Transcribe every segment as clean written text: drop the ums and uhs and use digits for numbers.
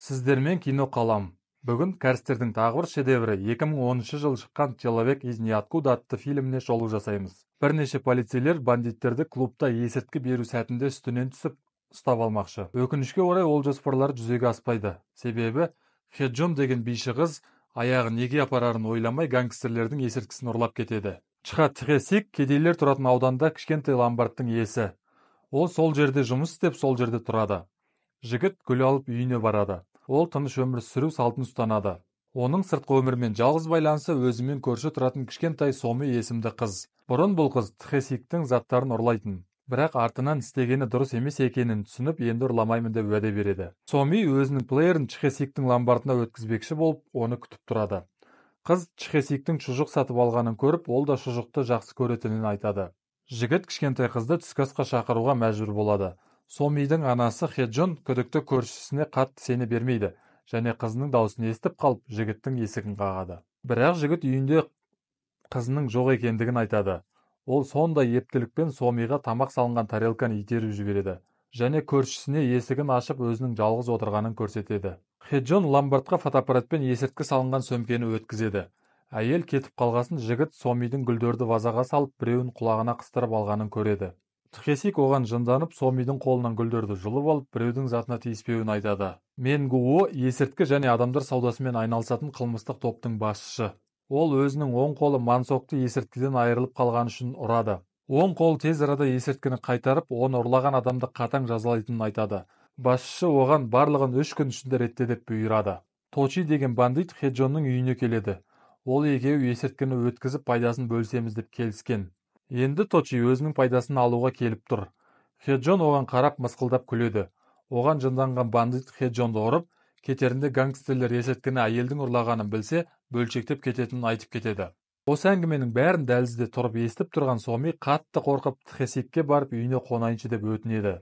Сіздермен кино қалам. Бүгін кәрістердің тағы бір шедеврі 2010 жылы шыққан «Человек из ниоткуда» атты фильміне шолу жасаймыз. Бірнеше полицейлер бандиттерді клубта есірткі беру сәтінде үстінен түсіп, ұстап алмақшы. Өкінішке орай, ол жоспарлары жүзеге аспайды. Себебі Хеджон деген биші қыз аяғы неге апарарын ойламай гангстерлердің есірткісін ұрлап кетеді. Чха Тхесик кедейлер тұратын ауданда кішкентай ломбардтың иесі. Ол сол жерде жұмыс істеп, сол жерде тұрады. Жігіт гүл алып үйіне барады. Ол тыныш өмір сүру салтын ұстанады. Оның сыртқы өмірмен жалғыз байланысы өзімен көрші тұратын кішкентай Соми есімді қыз. Бұрын бұл қыз Тхесиктің заттарын ұрлайтын. Бірақ артынан істегені дұрыс емес екенін түсініп, енді ұрламаймын деп уәде береді. Соми өзінің плеерін Тхесиктің ломбардына өткізбекші болып, оны күтіп тұрады. Қыз Тхесиктің шұжық сатып алғанын көріп, ол да шұжықты жақсы көретінін айтады. Жігіт кішкентай қызды түскі асқа шақыруға мәжбүр болады. Сомидің анасы Хеджон күдікті көршісіне қатты сене бермейді және қызының даусын естіп қалып, жігіттің есігін қағады. Бірақ жігіт үйінде қызының жоқ екендігін айтады. Ол сондай ептілікпен Сомиға тамақ салынған тарелканы итеріп жібереді және көршісіне есігін ашып, өзінің жалғыз отырғанын көрсетеді. Хеджон ломбардқа фотоаппаратпен есірткі салынған сөмкені өткізеді. Әйел кетіп қалғасын жігіт Сомидің гүлдерді вазаға салып, біреуін құлағына қыстырып алғанын көреді. Тхесик оған жынданып, Сомидің қолынан гүлдерді жұлып алып, біреудің затына тиіспеуін айтады. Менгуо есірткі және адамдар саудасымен айналысатын қылмыстық топтың басшысы. Ол өзінің оң қолы Мансокты есірткіден айырылып қалғаны үшін ұрады. Оң қол тез арада есірткіні қайтарып, оны ұрлаған адамды қатаң жазалайтынын айтады. Басшысы оған барлығын 3 күн ішінде ретте деп бұйырады. Точи деген бандит Хеджонның үйіне келеді. Ол екеуі есірткіні өткізіп, пайдасын бөлісеміз деп келіскен. Енді Точи өзінің пайдасын алуға келіп тұр. Хеджон оған қарап мысқылдап күледі. Оған жынданған бандит Хеджонды ұрып, кетерінде гангстерлер есірткіні әйелдің ұрлағанын білсе, бөлшектеп кететінін айтып кетеді. Осы әңгіменің бәрін дәлізде тұрып естіп тұрған Соми қатты қорқып, Тхесикке барып үйіне қонайыншы деп өтінеді.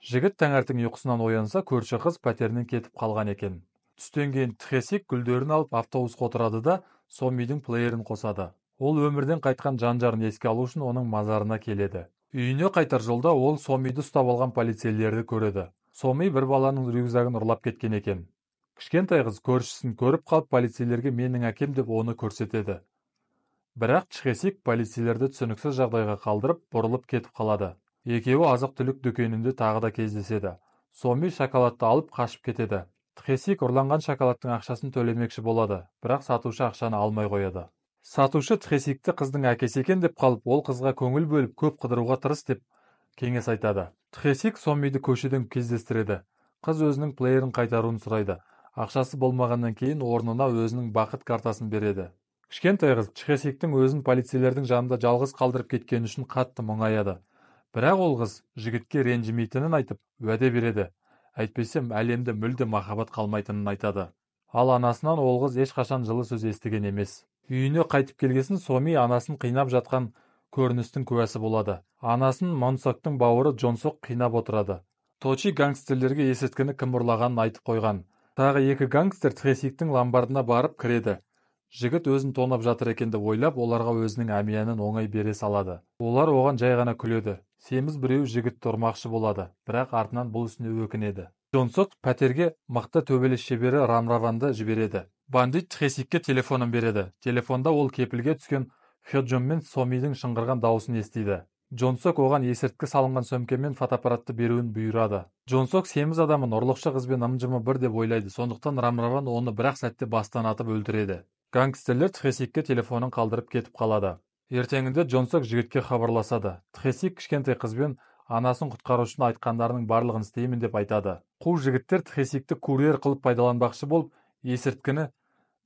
Жігіт таңертең ұйқысынан оянса, көрші қыз пәтерінен кетіп қалған екен. Түстен кейін Тхесик гүлдерін алып автобусқа отырады да, Сомидің плеерін қосады. Ол өмірден қайтқан жан-жарын еске алу үшін оның мазарына келеді. Үйіне қайтар жолда ол Сомиді ұстап алған полицейлерді көреді. Соми бір баланың рюкзагын ұрлап кеткен екен. Кішкентай қыз көршісін көріп қалып, полицейлерге менің әкем деп оны көрсетеді. Бірақ Тхесик полицейлерді түсініксіз жағдайға қалдырып, бұрылып кетіп қалады. Екеуі азық-түлік дүкенінде тағы да кездеседі. Соми шоколадты алып қашып кетеді. Тхесик ұрланған шоколадтың ақшасын төлемекші болады, бірақ сатушы ақшаны алмай қояды. Сатушы Тхесикті қыздың әкесі екен деп қалып, ол қызға көңіл бөліп, көп қыдыруға тырыс деп кеңес айтады. Тхесик Сомиді көшеден кездестіреді. Қыз өзінің плеерін қайтаруын сұрайды. Ақшасы болмағаннан кейін орнына өзінің бақыт картасын береді. Кішкентай қыз Тхесиктің өзін полицейлердің жанында жалғыз қалдырып кеткені үшін қатты мұңаяды. Бірақ ол қыз жігітке ренжімейтінін айтып, уәде береді. Әйтпесе әлемде мүлде махаббат қалмайтынын айтады. Ал анасынан ол қыз ешқашан жылы сөз естіген емес. Үйіне қайтып келгесін Соми анасын қинап жатқан көріністің куәсі болады. Анасын Мансоктың бауыры Джонсок қинап отырады. Точи гангстерлерге есірткіні кім ұрлағанын айтып қойған. Тағы екі гангстер Тхесиктің ломбардына барып кіреді. Жігіт өзін тонап жатыр екен деп ойлап, оларға өзінің әмиянын оңай бере салады. Олар оған жай ғана күледі. Семіз біреу жігітті ұрмақшы болады, бірақ артынан бұл ісіне өкінеді. Джонсок пәтерге мықты төбелес шебері Рамраванды жібереді. Бандит Тхесикке телефонын береді. Телефонда ол кепілге түскен Хеджон мен Сомидің шыңғырған даусын естиді. Джонсок оған есірткі салынған сөмкемен фотоаппаратты беруін бұйырады. Джонсок семіз адамын ұрлықшы қызбен ым-жымы бір деп ойлайды, сондықтан Рамраван оны бір-ақ сәтте бастан атып өлтіреді. Гангстерлер Тхесикке телефонын қалдырып кетіп қалады. Ертеңінде Джонсок жігітке хабарласады. Тхесик кішкентай қызбен анасын құтқару үшін айтқандарының барлығын істеймін деп айтады. Қу жігіттер Тхесикті курьер қылып пайдаланбақшы болып, есірткіні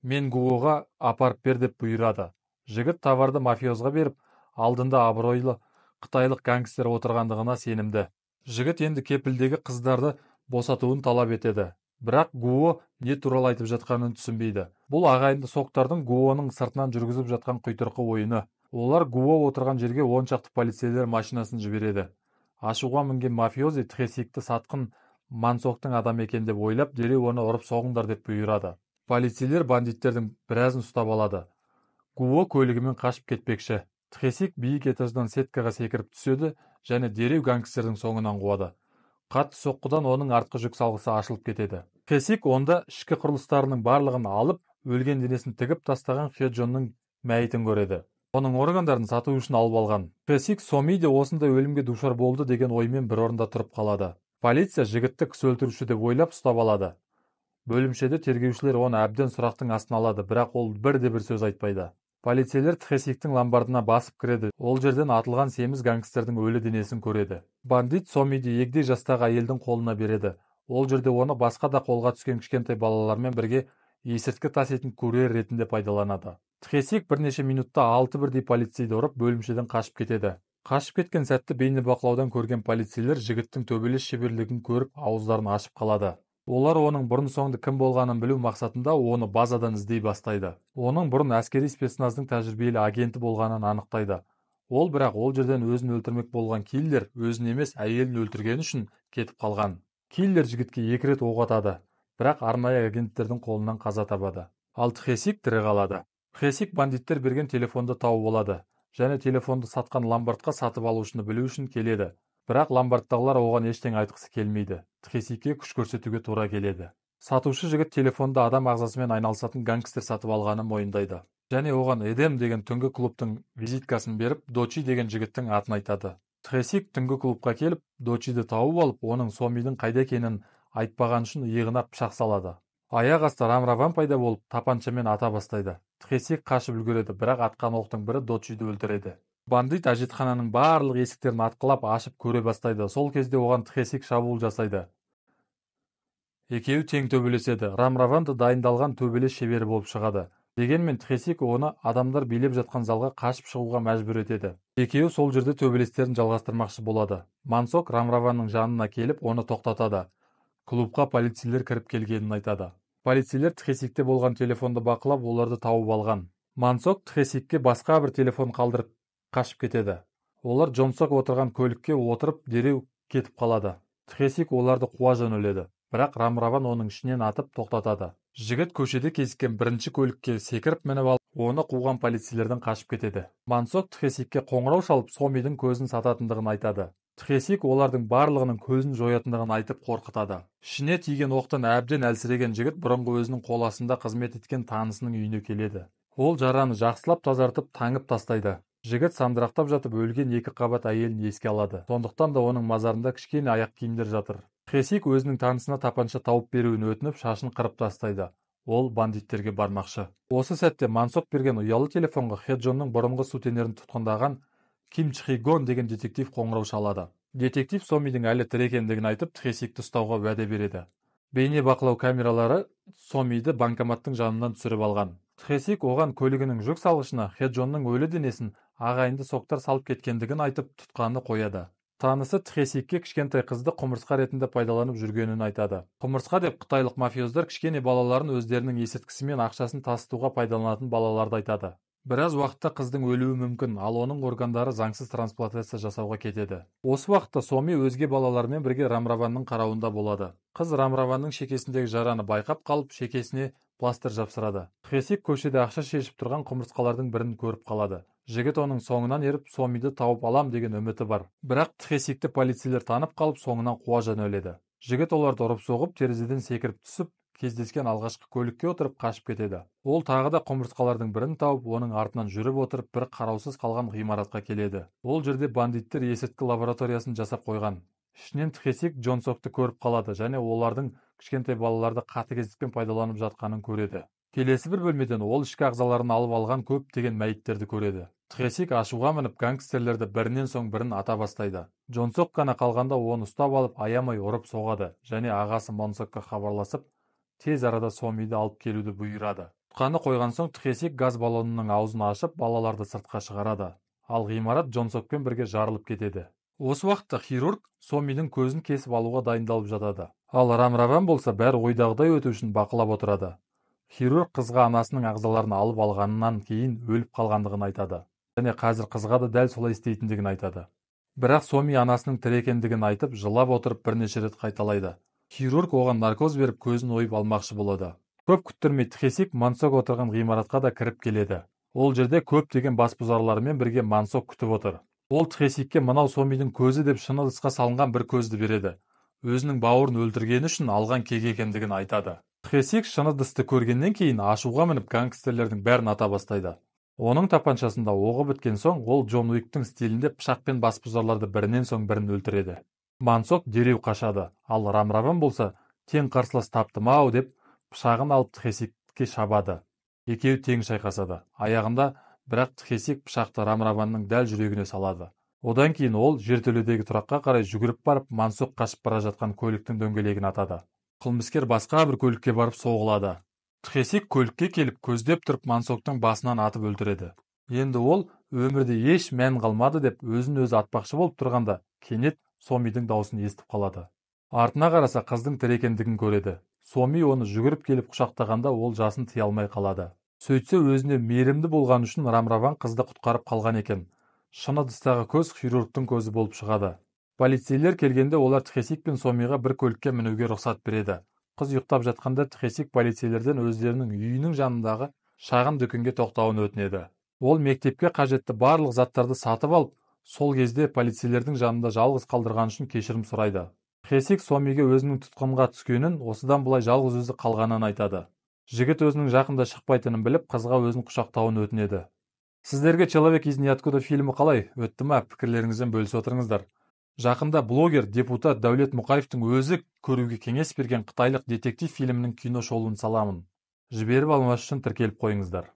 Менгуоға апарып бер деп бұйырады. Жігіт товарды мафиозға беріп, алдында абыройлы қытайлық гангстер отырғандығына сенімді. Жігіт енді кепілдегі қыздарды босатуын талап етеді. Бірақ Гуо не туралы айтып жатқанын түсінбейді. Бұл ағайынды соқтардың Гуоның сыртынан жүргізіп жатқан құйтырқы ойыны. Олар Гуо отырған жерге 10 шақты полицейлер машинасын жібереді. Ашуға мінген мафиози Тхесикті сатқын Мансоктың адам екен деп ойлап, дереу оны ұрып соғыңдар деп бұйырады. Полицейлер бандиттердің біразын ұстап алады. Гуо көлігімен қашып кетпекші. Тхесик биік этаждан сеткаға секіріп түседі және дереу гангстердің соңынан қуады. Қатты соққыдан оның артқы жүк салғысы ашылып кетеді. Тхесик онда ішкі құрылыстарының барлығын алып, өлген денесін тігіп тастаған Хеджонның мәйітін көреді. Оның органдарын сату үшін алып алған. Тхесик Соми де осындай өлімге душар болды деген оймен бір орында тұрып қалады. Полиция жігітті кісі өлтіруші деп ойлап ұстап алады. Бөлімшеде тергеушілер оны әбден сұрақтың астына алады, бірақ ол бірде бір сөз айтпайды. Полицейлер Тхесиктің ломбардына басып кіреді. Ол жерден атылған семіз гангстердің өлі денесін көреді. Бандит Сомиді егде жастағы әйелдің қолына береді. Ол жерде оны басқа да қолға түскен кішкентай балалармен бірге есірткі таситын курьер ретінде пайдаланады. Тхесик бірнеше минутта 6 бірдей полицейді ұрып, бөлімшеден қашып кетеді. Қашып кеткен сәтті бейнебақылаудан көрген полицейлер жігіттің төбелес шеберлігін көріп, ауыздарын ашып қалады. Олар оның бұрын-соңды кім болғанын білу мақсатында оны базадан іздей бастайды. Оның бұрын әскери спецназдың тәжірибелі агенті болғанын анықтайды. Ол бірақ ол жерден өзін өлтірмек болған киллер өзін емес әйелін өлтіргені үшін кетіп қалған. Киллер жігітке 2 рет оқ атады, бірақ арнайы агенттердің қолынан қаза табады. Ал Тхесик тірі қалады. Тхесик бандиттер берген телефонды тауып алады және телефонды сатқан ломбардқа сатып алушыны білу үшін келеді. Бірақ ломбардтағылар оған ештеңе айтқысы келмейді. Тхесикке күш көрсетуге тура келеді. Сатушы жігіт телефонды адам ағзасымен айналысатын гангстер сатып алғанын мойындайды. Және оған Эдем деген түнгі клубтың визиткасын беріп, Дочи деген жігіттің атын айтады. Тхесик түнгі клубқа келіп, Дочиді тауып алып, оның Сомидің қайда екенін айтпаған үшін иығына пышақ салады. Аяқ асты Рамраван пайда болып, тапаншамен ата бастайды. Тхесик қашып үлгереді, бірақ атқан оқтың бірі Дочиді өлтіреді. Бандит әжетхананың барлық есіктерін атқылап ашып көре бастайды. Сол кезде оған Тхесик шабуыл жасайды. Екеуі тең төбелеседі. Рамраван да дайындалған төбелес шебері болып шығады. Дегенмен Тхесик оны адамдар билеп жатқан залға қашып шығуға мәжбүр етеді. Екеуі сол жерде төбелестерін жалғастырмақшы болады. Мансок Рамраванның жанына келіп, оны тоқтатады. Клубқа полицейлер кіріп келгенін айтады. Полицейлер Тхесикте болған телефонды бақылап, оларды тауып алған. Мансок Тхесикке басқа бір телефон қалдырып қашып кетеді. Олар Джонсок отырған көлікке отырып дереу кетіп қалады. Тхесик оларды қуа жөнеледі, бірақ Рамраван оның ішінен атып тоқтатады. Жігіт көшеде кезіккен бірінші көлікке секіріп мініп алып, оны қуған полицейлерден қашып кетеді. Мансок Тхесикке қоңырау шалып, Сомидің көзін сататындығын айтады. Тхесик олардың барлығының көзін жоятындығын айтып қорқытады. Ішіне тиген оқтан әбден әлсіреген жігіт бұрынғы өзінің қол астында қызмет еткен танысының үйіне келеді. Ол жараны жақсылап тазартып, таңып тастайды. Жігіт сандырақтап жатып өлген 2 қабат әйелін еске алады. Сондықтан да оның мазарында кішкене аяқ киімдер жатыр. Тхесик өзінің танысына тапанша тауып беруін өтініп, шашын қырып тастайды. Ол бандиттерге бармақшы. Осы сәтте Мансок берген ұялы телефонға Хеджонның бұрынғы сутенерін тұтқындаған Ким Чхигон деген детектив қоңырау шалады. Детектив Сомидің әлі тірі екендігін айтып, Тхесикті ұстауға уәде береді. Бейне бақылау камералары Сомиді банкоматтың жанынан түсіріп алған. Тхесик оған көлігінің жүк салғышына Хеджонның өлі денесін ағайынды соқтар салып кеткендігін айтып, тұтқаны қояды. Танысы Тхесикке кішкентай қызды құмырсқа ретінде пайдаланып жүргенін айтады. Құмырсқа деп қытайлық мафиоздар кішкене балаларын өздерінің есірткісі мен ақшасын тасытуға пайдаланатын балаларды айтады. Біраз уақытта қыздың өлуі мүмкін, ал оның органдары заңсыз трансплантация жасауға кетеді. Осы уақытта Соми өзге балалармен бірге Рамраванның қарауында болады. Қыз Рамраванның шекесіндегі жараны байқап қалып, шекесіне пластыр жапсырады. Тхесик көшеде ақша шешіп тұрған құмырсқалардың бірін көріп қалады. Жігіт оның соңынан еріп, Сомиді тауып алам деген үміті бар. Бірақ Тхесикті полицейлер танып қалып, соңынан қуа жөнеледі. Жігіт оларды ұрып соғып, терезеден секіріп түсіп, кездескен алғашқы көлікке отырып қашып кетеді. Ол тағы да құмырсқалардың бірін тауып, оның артынан жүріп отырып, бір қараусыз қалған ғимаратқа келеді. Ол жерде бандиттер есірткі лабораториясын жасап қойған. Ішінен Тхесик Джонсокты көріп қалады және олардың кішкентай балаларды қатыгездікпен пайдаланып жатқанын көреді. Келесі бір бөлмеден ол ішкі ағзаларын алып алған көптеген мәйіттерді көреді. Тхесик ашуға мініп, гангстерлерді бірінен соң бірін ата бастайды. Джонсок қана қалғанда оны ұстап алып, аямай ұрып соғады және ағасы Мансокқа хабарласып, тез арада Сомиді алып келуді бұйырады. Тұтқаны қойған соң Тхесик газ баллонының аузын ашып, балаларды сыртқа шығарады. Ал ғимарат Джонсокпен бірге жарылып кетеді. Осы уақытта хирург Сомидің көзін кесіп алуға дайындалып жатады. Ал Рамраван болса бәрі ойдағыдай өту үшін бақылап отырады. Хирург қызға анасының ағзаларын алып алғаннан кейін өліп қалғандығын айтады. Және қазір қызға да дәл солай істейтіндігін айтады. Бірақ Соми анасының тірі екендігін айтып, жылап отырып бірнеше рет қайталайды. Хирург оған наркоз беріп көзін ойып алмақшы болады. Көп күттірмей Тхесик Мансок отырған ғимаратқа да кіріп келеді. Ол жерде көптеген басбұзарлармен бірге Мансок күтіп отыр. Ол Тхесикке мынау Сомидің көзі деп шыны ыдысқа салынған бір көзді береді. Өзінің бауырын өлтіргені үшін алған кек екендігін айтады. Тхесик шыны ыдысты көргеннен кейін ашуға мініп гангстерлердің бәрін ата бастайды. Оның тапаншасында оғы біткен соң, ол Джон Уиктің стилінде пышақпен басбұзарларды бірінен соң бірін өлтіреді. Мансок дереу қашады, ал Рамраван болса, тең қарсылас таптым-ау деп пышағын алып Тхесикке шабады. Екеуі тең шайқасады. Аяғында бірақ Тхесик пышақты Рамраванның дәл жүрегіне салады. Одан кейін ол жертөледегі тұраққа қарай жүгіріп барып, Мансок қашып бара жатқан көліктің дөңгелегін атады. Қылмыскер басқа бір көлікке барып соғылады. Тхесик көлікке келіп, көздеп тұрып Мансоктың басынан атып өлтіреді. Енді ол өмірде еш мән қалмады деп өзін өзі атпақшы болып тұрғанда, кенет Сомидің даусын естіп қалады. Артына қараса, қыздың тірі екендігін көреді. Соми оны жүгіріп келіп құшақтағанда, ол жасын тыя алмай қалады. Сөйтсе, өзіне мейірімді болған үшін Рамраван қызды құтқарып қалған екен. Шыны ыдыстағы көз хирургтың көзі болып шығады. Полицейлер келгенде олар Тхесик пен Сомиға бір көлікке мінуге рұқсат береді. Қыз ұйықтап жатқанда Тхесик полицейлерден өздерінің үйінің жанындағы шағын дүкенге тоқтауын өтінеді. Ол мектепке қажетті барлық заттарды сатып алып, сол кезде полицейлердің жанында жалғыз қалдырған үшін кешірім сұрайды. Тхесик Сомиге өзінің тұтқынға түскенін, осыдан былай жалғыз өзі қалғанын айтады. Жігіт өзінің жақында шықпайтынын біліп, қызға өзін құшақтауын өтінеді. Сіздерге «Человек из ниоткуда» фильмі қалай? Өтті ма? Пікірлеріңізбен бөлісе отырыңыздар. Жақында блогер, депутат Дәулет Мұқаевтың өзі көруге кеңес берген қытайлық детектив фильмінің кино шолуын саламын. Жіберіп алмас үшін тіркеліп қойыңыздар.